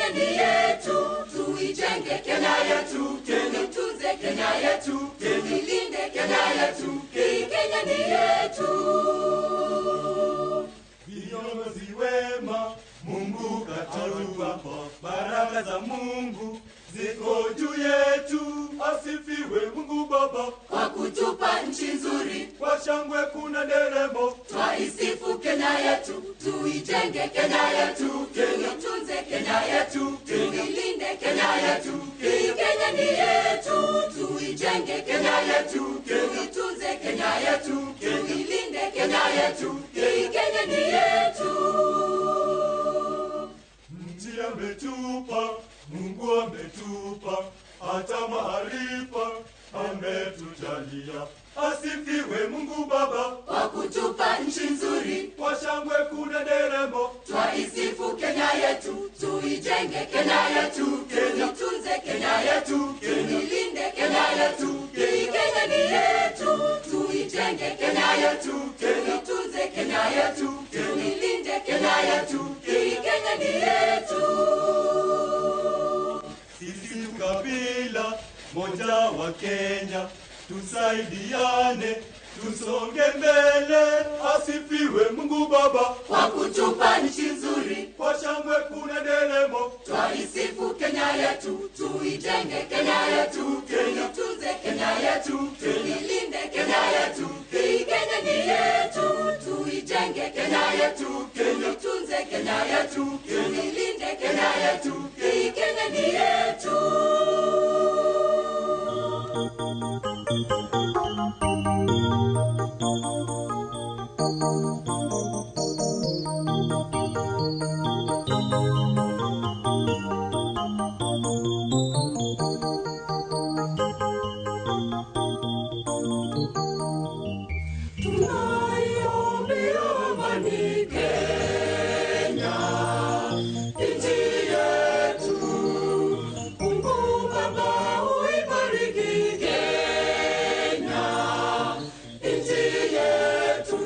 Kenya ni yetu, tuijenge Kenya yetu, tuitunze Kenya yetu, tuilinde Kenya yetu. Hii Kenya ni yetu. Viongozi wema Mungu katupa, baraka za Mungu ziko juu yetu. Asifiwe Mungu Baba kwa kutupa nchi nzuri, kwa shangwe kuna nderemo. Twaisifu Kenya yetu, tuijenge Kenya yetu, tuitunze Kenya yetu, tuilinde Kenya yetu. Hii Kenya ni yetu, tuijenge Kenya yetu, tuitunze Kenya yetu, tuilinde Kenya yetu. Hii Kenya ni yetu. Nchi ametupa, Mungu ametupa, hata maarifa ametujalia. Asifiwe Mungu Baba kwa kutupa nchi nzuri, kwa shangwe kuna nderemo. Twaisifu Kenya yetu, tuijenge Kenya yetu, tuitunze Kenya yetu, tuilinde Kenya yetu. Hii Kenya ni yetu, tuijenge Kenya yetu, tuitunze Kenya yetu, tuilinde Kenya yetu. Hii Kenya ni yetu. Sisi kabila moja wa Kenya, tusaidiane, tusonge mbele. Asifiwe Mungu Baba kwa kutupa nchi nzuri, kwa shangwe kuna nderemo. Twaisifu Kenya yetu, tuijenge Kenya yetu, tuitunze Kenya yetu, tuilinde Kenya yetu. Hii Kenya ni yetu, tuijenge Kenya yetu, tuitunze Kenya yetu, tuilinde Kenya yetu. Hii Kenya ni yetu. Tunaiombea amani Kenya, nchi yetu. Mungu Baba uibariki Kenya, nchi yetu.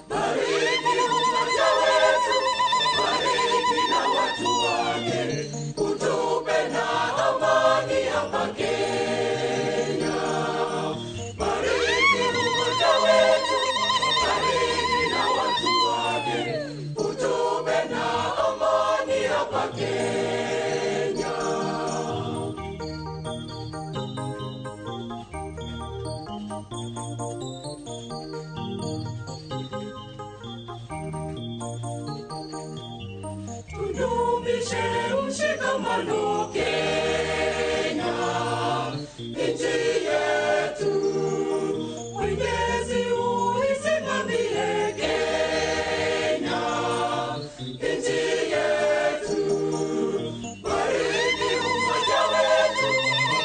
Bariki umoja wetu, bariki na watu wake, utupe na amani hapa Kenya. Bariki umoja wetu, bariki na watu wake, utupe na amani hapa Kenya. Tudumishe mshikamano Kenya, nchi yetu. Mwenyezi uisimamie Kenya, nchi yetu. Bariki umoja wetu,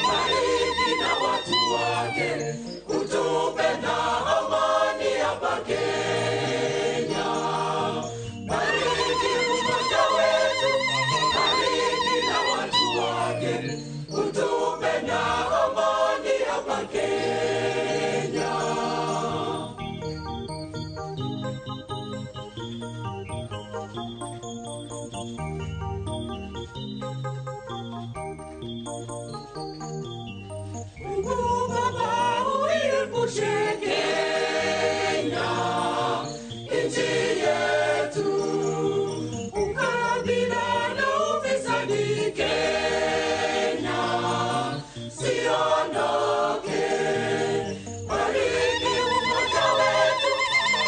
bariki na watu wake, utupe na amani hapa Kenya. Bariki umoja wetu, bariki na watu wake, utupe na amani hapa Kenya. Mungu Baba uiepushe Kenya, nchi yetu, ukabila na ufisadi Kenya siondoke. Bariki umoja wetu,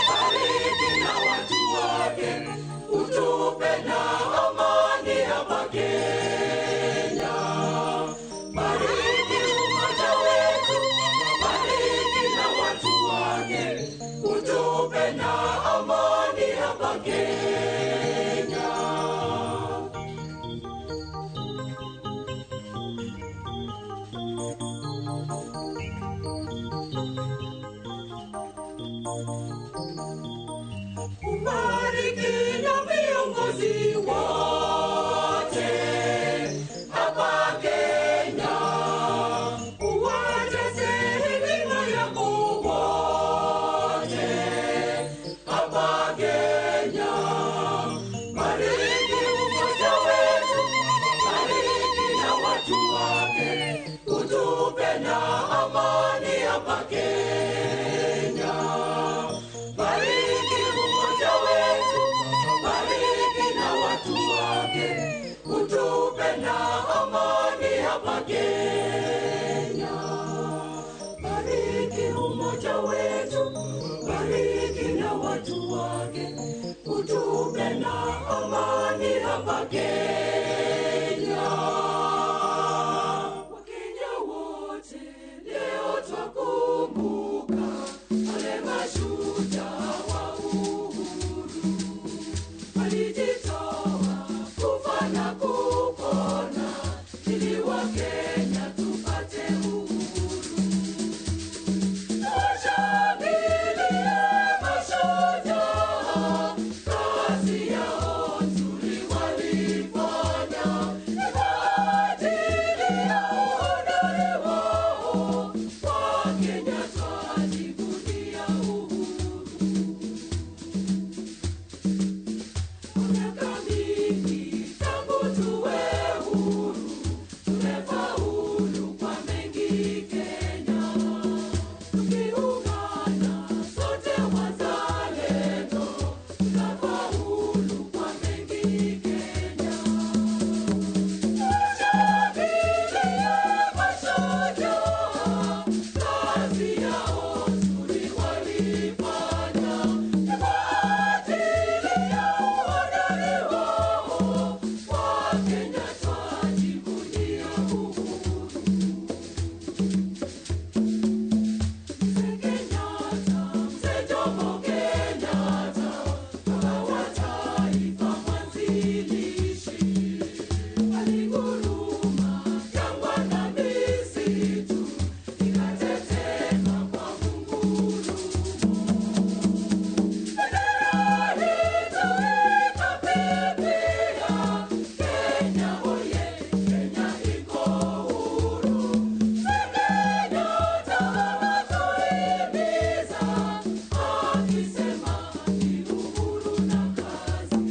bariki na watu wake, utupe na amani hapa Kenya. Bariki umoja wetu, bariki na watu wake, utupe na amani hapa Kenya. Ubariki na viongozi wote hapa Kenya, uwajaze hekima yako wote hapa Kenya. Kenya. Bariki umoja wetu, bariki na watu wake, utupe na amani hapa Kenya. Wakenya wote leo twakumbuka wale mashujaa wa uhuru, walijitoa kufa na kupona ili Wakenya tupate uhuru. Tushangilie mashujaa, kazi yao nzuri walifanya, ni kwa ajili ya uhodari wao Wakenya twajivunia uhuru. Miaka mingi tangu tuwe huru, tumefaulu kwa mengi Kenya. Tukiungana sote wazalendo, tutafaulu kwa mengi Kenya. Tushangilie mashujaa, kazi yao nzuri walifanya, ni kwa ajili ya uhodari wao Wakenya twajivunia uhuru. Mzee Kenyatta, Mzee Jomo Kenyatta, baba wa taifa mwanzilishi, alinguruma jangwa na misitu, ikatetema kwa mungurumo. Bendera yetu ikapepea, Kenya oye, Kenya iko huru. Mzee Kenyatta anatuhimiza, akisema ni uhuru na kazi.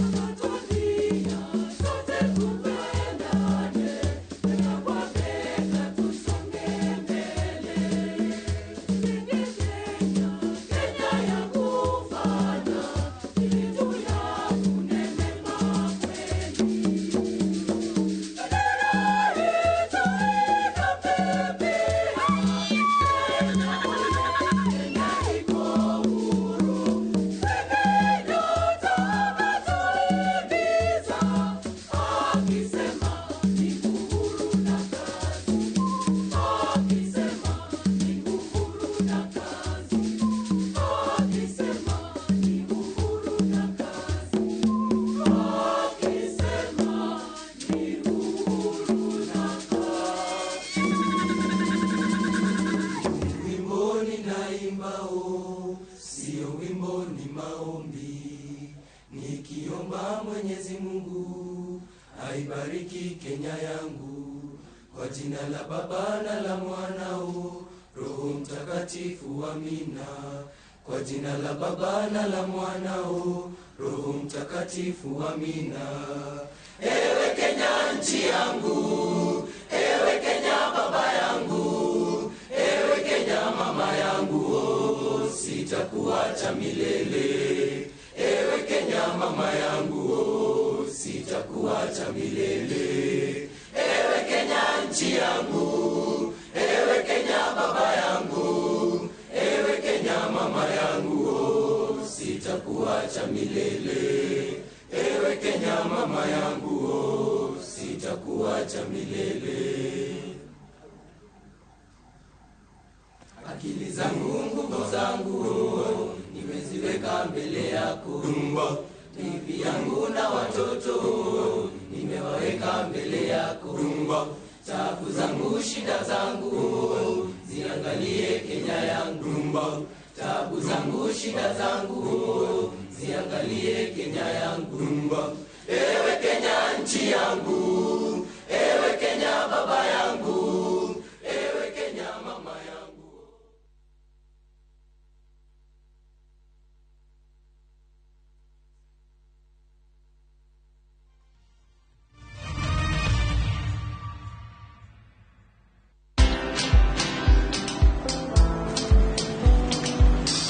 Akatuambia sote tupendane, bega kwa bega tusonge mbele. Tujenge Kenya, Kenya ya kufana, ili tuyavune mema kweli. Bendera yetu ikapepea, Kenya oye, Kenya iko huru. Mzee Kenyatta akatuhimiza, akisema ni uhuru na kazi, akisema ni uhuru na kazi, akisema ni uhuru na kazi, akisema ni uhuru na kazi. Wimbo ninaimbao sio wimbo, ni maombi, nikiomba Mwenyezi Mungu aibariki Kenya yangu, kwa jina la Baba na la Mwanao Roho Mtakatifu, amina. Kwa jina la Baba na la Mwanao Roho Mtakatifu, amina. Ewe Kenya nchi yangu, ewe Kenya baba yangu, ewe Kenya mama yangu, oh, sitakuacha milele. Ewe Kenya mama yangu, oh, sitakuacha milele. Ewe Kenya nchi yangu, ewe Kenya baba yangu, ewe Kenya mama yangu, oh, sitakuacha milele. Ewe Kenya mama yangu, oh, sitakuacha milele. Akili zangu nguvu zangu, oh, nimeziweka mbele yako. Bibi yangu na watoto, oh, nimewaweka mbele yako. Tabu zangu shida zangu, oh, ziangalie Kenya yangu. Tabu zangu shida zangu, oh, ziangalie Kenya yangu. Ewe Kenya nchi yangu, ewe Kenya baba yangu, ewe Kenya mama yangu.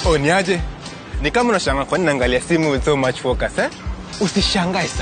Oh, niaje? Ni kama unashangaa kwa nini naangalia simu with so much focus, eh? Usishangae sana.